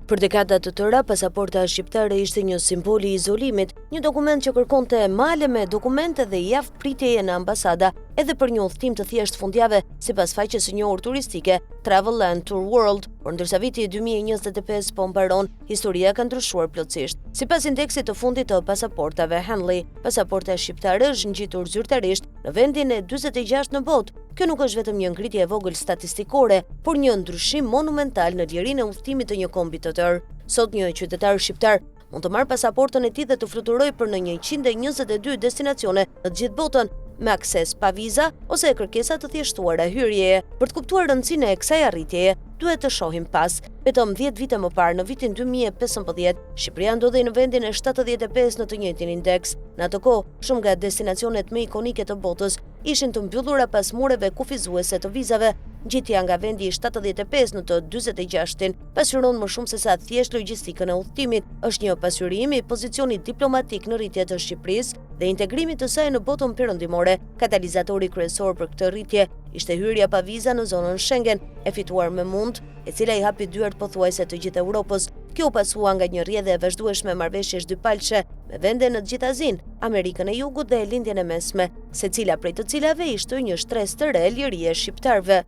Për dekada të tëra, pasaporta shqiptare ishte një simbol i izolimit, një dokument që kërkonte male me dokumente dhe javë pritjeje në ambasada, edhe për një udhëtim të thjeshtë fundjave, sipas faqes së njohur turistike Travel and Tour World. Por ndërsa viti 2025 po mbaron, historia ka ndryshuar plotësisht. Sipas indeksit të fundit të pasaportave Henley, pasaporta shqiptare është ngjitur zyrtarisht në vendin e 46 në botë. Kjo nuk është vetëm një ngritje e vogël statistikore, por një ndryshim monumental në lirinë e udhëtimit të një kombi të tërë. Sot një qytetar shqiptar mund të marrë pasaportën e tij dhe të fluturojë për në 122 destinacione në të gjithë botën, me akses pa viza ose kërkesa të thjeshtuara hyrjeje. Për të kuptuar rëndësinë e kësaj arritjeje, duhet të shohim pas. Vetëm 10 vite më parë, në vitin 2015, Shqipëria ndodhej në vendin e 75 në të njëjtin indeks. Në atë kohë, shumë nga destinacionet më ikonike të botës ishin të mbyllura pas mureve kufizuese të vizave. Ngjitja nga vendi i 75 në të 46-in pasqyron më shumë sesa thjesht logjistikën e udhëtimit. Është një pasqyrim i pozicionit diplomatik në rritje të Shqipërisë dhe integrimit të saj në botën perëndimore. Katalizatori kryesor për këtë rritje ishte hyrja pa viza në zonën Schengen, e fituar me mund, e cila i hapi dyert pothuajse të gjithë Europës. Kjo u pasua nga një rrjedhë e vazhdueshme marrëveshjesh dypalëshe me vende në të gjithë Azinë, Amerikën e Jugut dhe Lindjen e Mesme, secila prej të cilave i shtoi një shtresë të re lirie shqiptarëve.